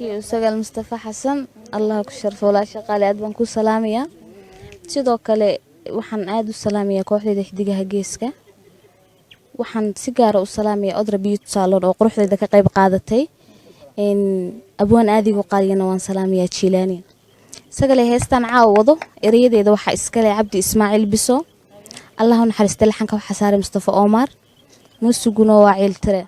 You, Sagaal Mustafa Xasan. Allah ku sharfo, walaasha qaali, aad baan ku salaamayaa. Sidoo kale waxaan aada u salaamayaa kooxdayda Xidigaha Geeska. Waxaan si gaara u salaamayaa Odra Beauty Salon oo quruxdayda ka qayb qaadatay. Abwaan aadigu qaaliyana waan salaamayaa, Jiilaani. Sagale, heestan caawa wado ereyadeeda waxaa iskale Cabdi Ismaaciil Biso, Allah u naxariista. Laxanka waxaa saaray Mustafa Omar, muusiguna waa Ciiltire.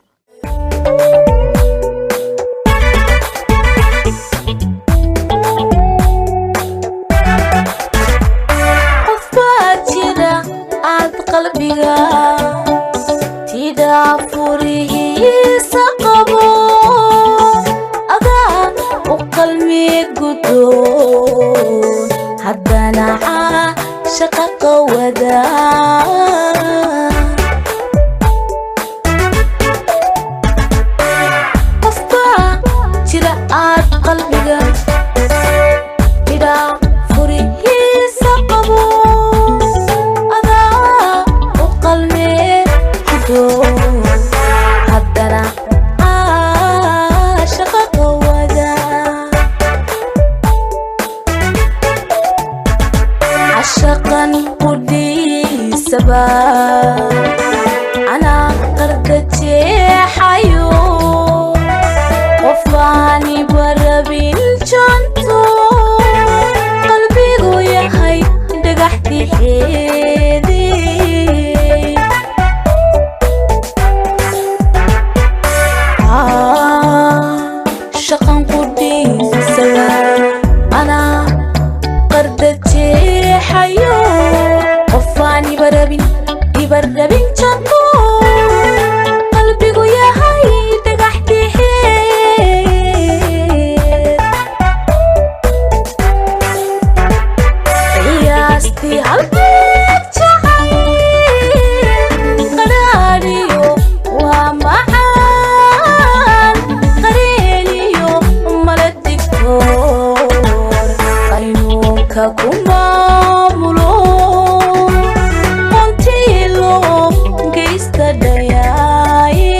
Qof baa jira aad qalbiga tidaa furihiisa qabo, adaa u qalmi gudoon, haddana caashaqa qawada. Qof baa jira aad qalbiga tidhaa furihiisa qabo, adaa u qalme gudoon, haddana caashaqa qawada. Cashaqan qudhiisaba anaa qarda jeexayo, qofaani barabin janto, qalbigu yahay dhagax dixeedii. Shaqan qudhiisaba anaa qarda jeexayo, qofaan ibarabin ibarabin janto, qalbigu yahay dhagax dixeed. Qiyaastii halbeeg jacayl qadhaadhiyo waa macaan, qareeniyo mala digtoor qaynuunka ku maamulo, qontii loo geysta dhayaaye.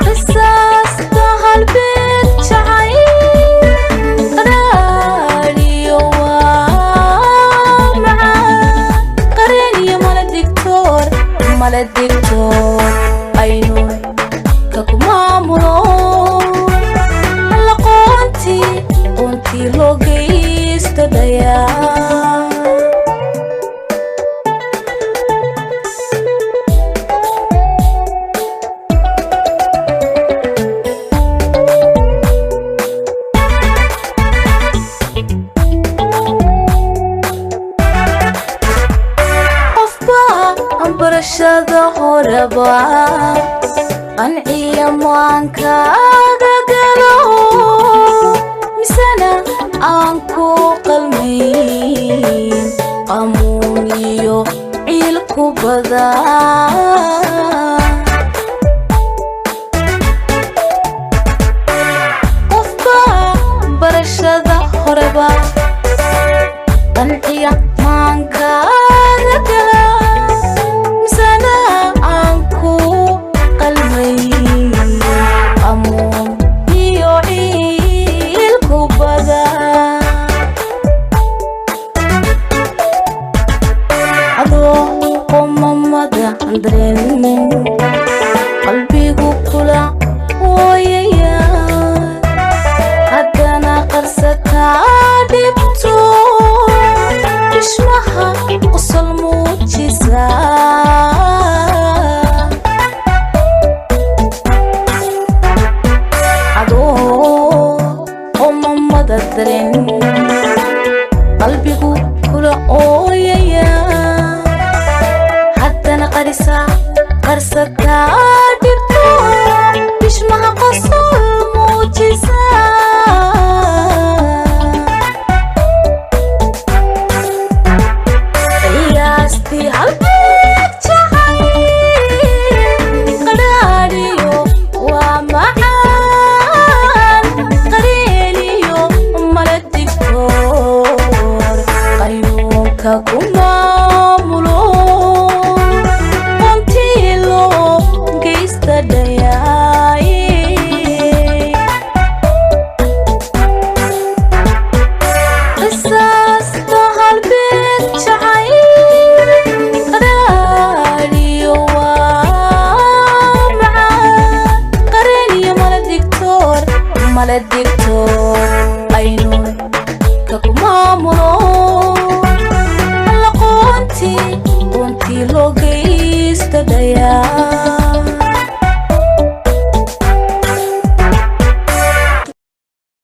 Qisaasta halbeeg jacayl qadhaadhiyo waa macaan, qareeniyo mala digtoor, mala digtoor qaynuun ka ku maamulo, alla qoontii qoontii loo geysto dhayaa. Qofba barashada horeba qanciya maankaaga galo, misena aan ku qalmayn, qamuun iyo ciil ku badan. Qofba barashada horeba qanciya maankaaga gala, misena aan ku qalmayn, qamuun iyo ciil ku badan. Adoo qomamada dareen, qalbigu kula ooyaya, haddana qarsataa dhibto, dhismaha qosol muujisa. Adoo qomamada dareen, qalbigu kula ooyaya, haddana qarisa qarsataa dhibto, bishmaha qosol muujisa. Qiyaastii halbeeg jacayl qadhaadhiyo waa macaan, qareeniyo mala digtoor qaynuunka ku